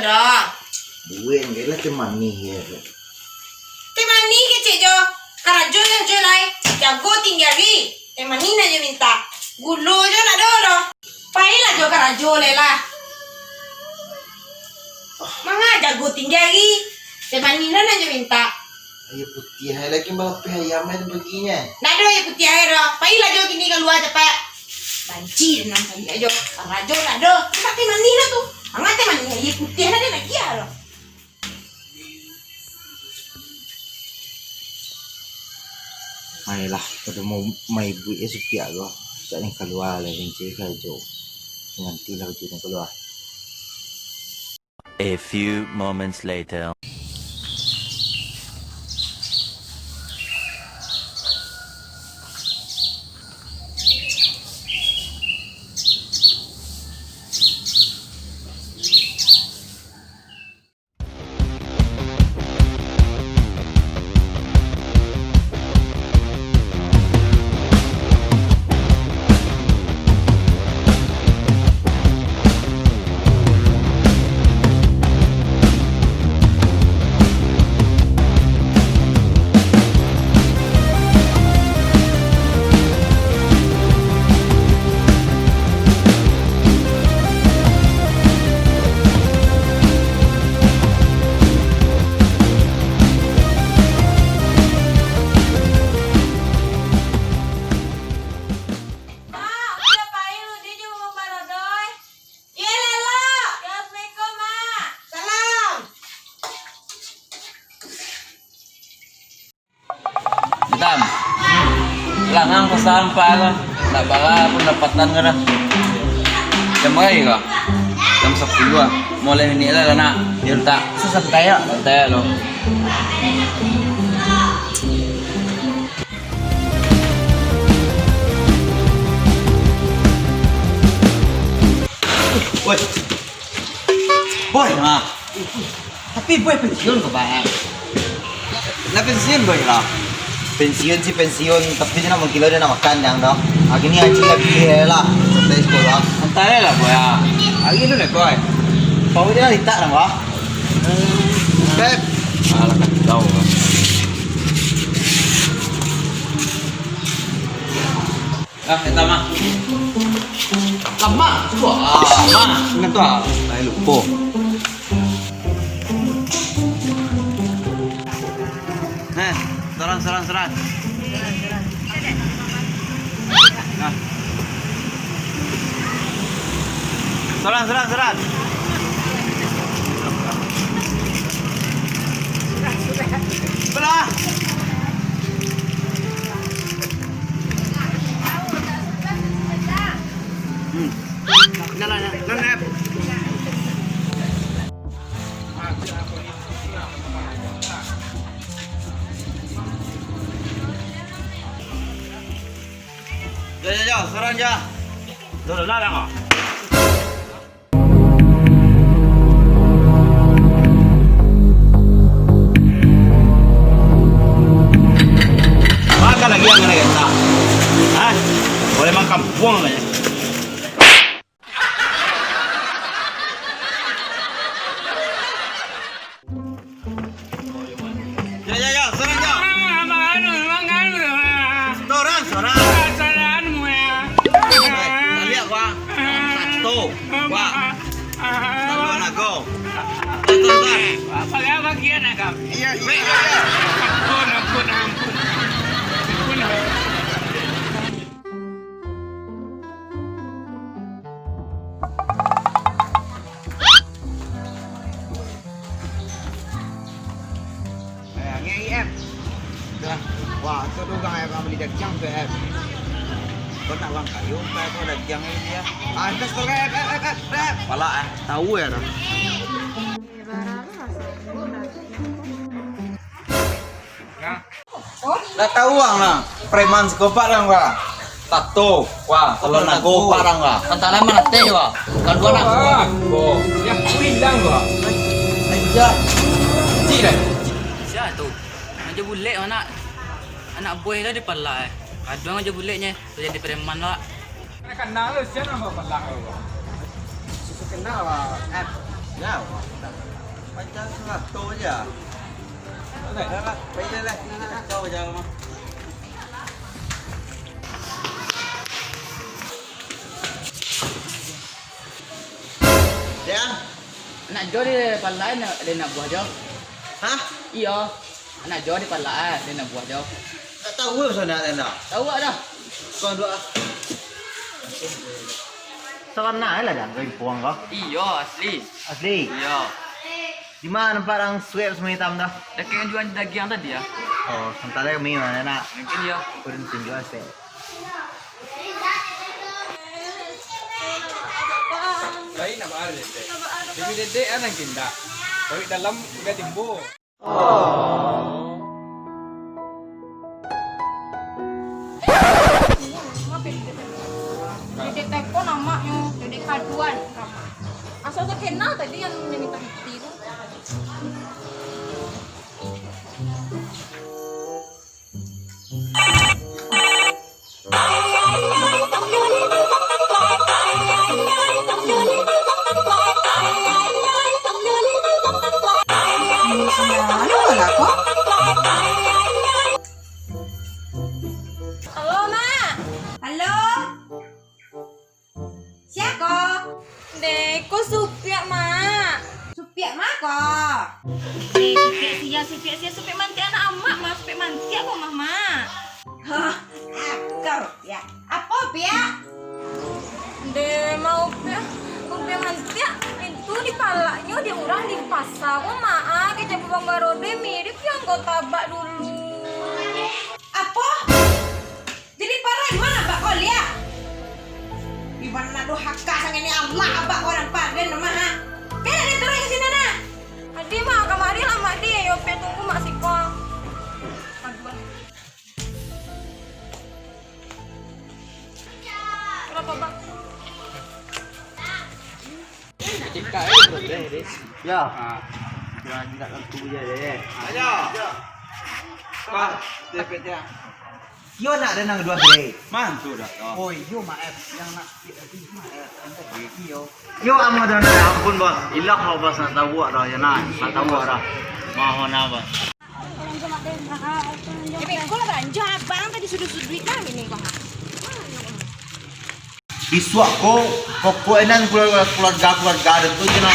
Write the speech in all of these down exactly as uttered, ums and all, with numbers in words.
Dah. Buek je lah teh manih ya. Teh manih kecek jo. Karajo lah jo lai. Jago tinggi ari. Teh manih nan jo mintak. Gulo jo ndak ado doh. Pailah jo karajo lai lah. Manga jago tinggi ari. Teh manih lo nan jo mintak. Aia putiah ai lagi malapeh ayam ai tu baginyo. Ndak ado aia putiah ai doh. Pailah jo kini kalua capek. Banci nan pai ajo. Karajo ndak ado. Mintak teh manih lah tu. Manga teh manih aia putiah ndak ado lagi ah doh. Mailah, pado mau mai buek ya supiak ko. Sak ni kalua lah, rinci karajo. Nganti lah baju ni kalua. A few moments later. Mak, udah pai Rudi jo Mama Barodoi. Iyo, Lelo. Yo, assalamualaikum, Mak. Salam. Hitam. Langang ko sampah ko. Nak bara pun dapatan ko dah. Jam bara ko? Jam sapuluah. Mulai ni lah nak. Yo tak. Santai yo. Santai lo. Woi. Boy. Ha. Tapi boy pensiun ko, Bang? Lah pensiun boy lah. Pensiun sih pensiun, tapi dia nak mangkilo dia nak makan yang dah. Hari ni Aci lah pilih lah, sampai sekolah. Santai lah boy ah. Hari tu nak boy. Kau dia litak lah bah. Beb. Alah kacau lah. Ah, eta mah. Lama, cuba. Ah, lama. Ingat tu ah. Ai, lupo. Nah, sorang, sorang, sorang. Nah. Sorang, sorang, sorang. Belah. Hmm. Nah, nah, nah, nah, nah. Jo, jo, jo, sorang jo. Duh, duh, duh, duh. Makan lagi yang kena kita. Hah? Boleh makan buang aja. Ya, ya, ya, sorang, ya. Sorang, sorang. Baliak, Wak. Satu, Wak. Satu, Nago. Satu, satu. Iya, iya, iya. Ampun, ampun, ampun. Ampun, ampun. Eh, angin, angin, Em. Dah. Wah, tu tu urang yang bali dagiang tu, Em. Kau nak urang kayo, kau tu dagiang ni dia. Ah, gas kau, Em, Em, Em, Em, Em. Palak, eh. Tahu ya, dah. Lah tahu ang lah, preman psikopat ang lah. Tato, wah, kalau nago, parang lah. Antara mana teh, wah. Kalau dua nak, wah. Yang kuilang, wah. Aja. Cik dah. Sia tu? Aja bulek anak. Anak buah lah dipalak, eh. Kadang aja buleknya, jadi preman lah. Kenal lu, siapa nama pelak lu? Susu kenal lah, eh. Nyawa. Macam serato je. Dah lah, pai je lah. Kacau je mah. Dian. Nak jo di palai, nak, di nak buah jo. Hah? Iyo. Nak jo di palai, di nak buah jo. Tak tahu lah pasal nak, nak. Tahu tak dah? Kau dua. Sabana lah dah, kau impuang kau. Iyo, asli. Asli? Iyo. Di ma nampak urang swab samo itam tu? Dakek nan jual dagiang tadi, ah. Oh, santano kami ma nak. Mungkin iyo. Kurang tunjuk swab. Lain nak ba-, Dedek. Jadi Dedek, ah, nan kindak. Kawik dalam udah timbul. Dedek Teko namaknyo, Dedek Kaduan. Asa takenal tadi nan minta piti tu. Halo, Mak. Halo. Sia ko? Deh, ko Supiak, Mak. Supiak ma ko? Deh, Supiak sia, Supiak sia, Supiak mantiak anak amak, Mak. Supiak mantiak ko mah, Mak. Hah, akal, Piak. Apo, Piak? Deh, mau Piak, mau Piak mantiak. Itu dipalaknyo dek urang di pasa ko, Mak. Ah, kayak jabu bambarode mirip jo anggota abak dulu. Apo? Jadi parai mah abak ko, Liak? Iban nak durhaka sangaik ni, alah abak ko nan paden mah, ha? Kena dia turun ka sinan, ha? Adi, Mak, kamari lah, Mak, di. Yo, Piak tunggu, Mak, siko. Aduh. Berapa, Bang? Cekak aja, bro, deh, deh. Ya. Ah. Jangan ingat waktu je, deh. Ayo. Pak, depet ya. Yo nak denang dua, deh. Mantu dah, kau. Oh, iyo, maaf. Yang nak, maaf. Iyo. Yo, ampun, ampun, Bos. Ilah kalau Bos nak tahu dah, ya nak. Nak tahu dah. Mohon, Bos. Jadi, kau lah balanjo abang tadi suduik-suduik lah ini, kau. Bisuak ko, pokok nan keluarga, keluarga, keluarga ado tu je nah.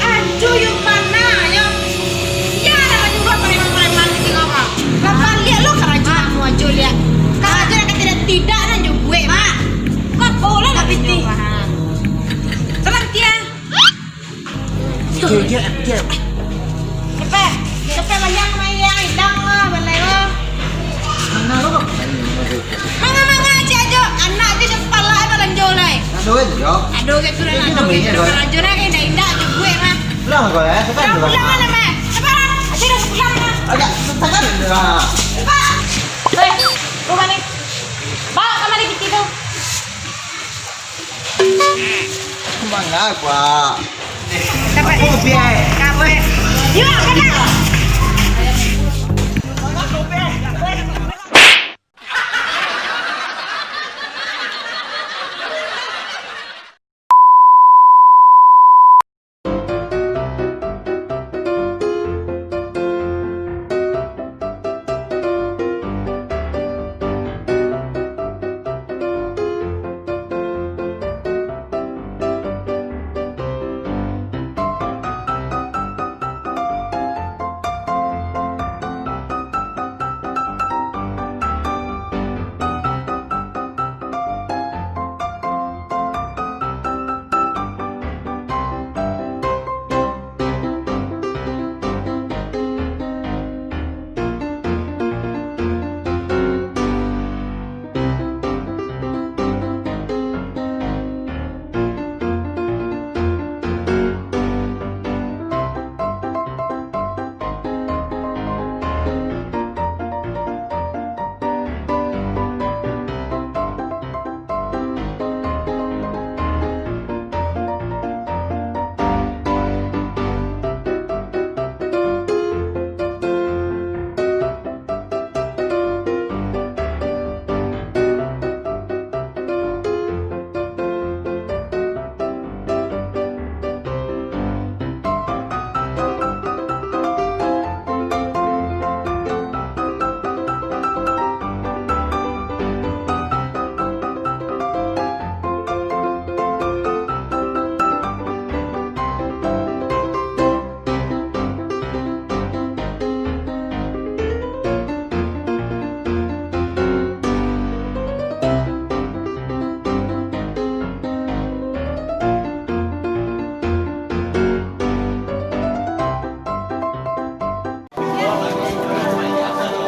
Anjo yo mana yo? Yo lah manyuruah preman-preman di tengah urang. Lah baliak lo karajo kamu ajo liak. Karajo nan tidak-tidak nan jo buek, Mak. Kau apo lah nak pitih? Salam tiang. Cepek, cepek. Cepek, cepek baliak kemari, yang ilang lah, balai lah. Mana lo, Bang? Manga, manga, cik ajo. Anak ajo cepatlah, eh, balanjo lah, eh. Ado kan, Jo? Ado kan tu lah, ado kan tu lah, karajo lah, kan, indak, indak, ajo buek lah. Pulang kau, eh? Cepet pulang lah, Mak. Cepet lah. Ajo dah pulang lah. Agak tangan lah. Cepet. Hei, rumah ni. Bawa kamari kiti tu. Manga, Pak? Dapat. Aku piak. Dapat. Yo, kena.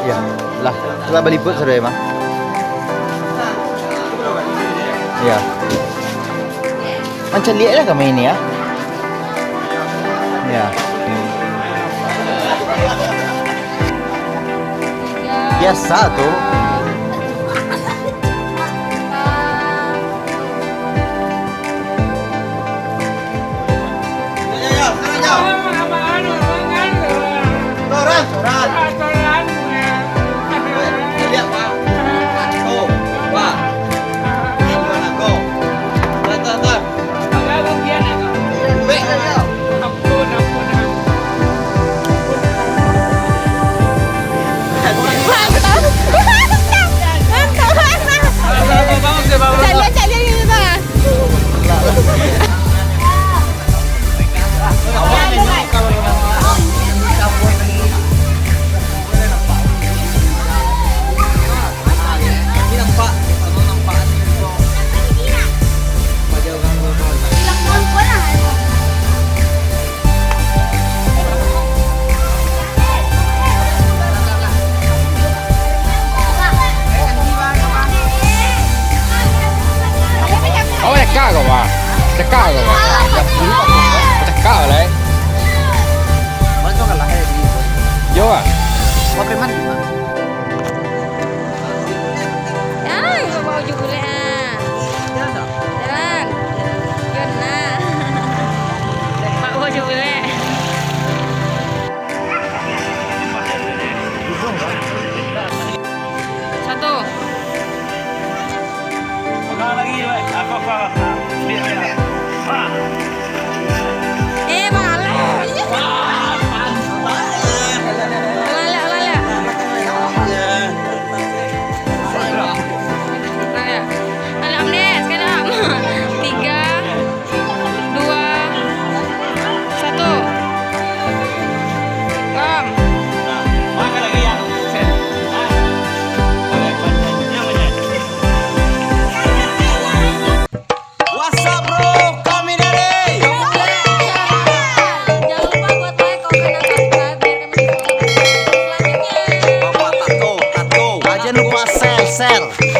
Ya, lah, lah balipuik sudah ya, Bang. Ya. Mancaliak lah kami ini ya. Ya. Biasa tu. Mantap. Mantap. Caliak, caliak gitu, Bang. Awak cakak ko, Pak? Cakak ko, Pak? Cakak lah, eh. Yo, Pak. Jangan, bawa ujuk bulek, ah. Jalan. Yo, nah. Bawa ujuk bulek. Satu. Eh, malah. Malah, malah. Malah. Malah, Om Des, sekali, Om. Tiga, dua, satu. Bam. What's up, bro? Kami dari Jangan lupa buat like, comment, dan subscribe biar kami bisa upload video selanjutnya. Bapak Tato, Tato. Jangan lupa share, share.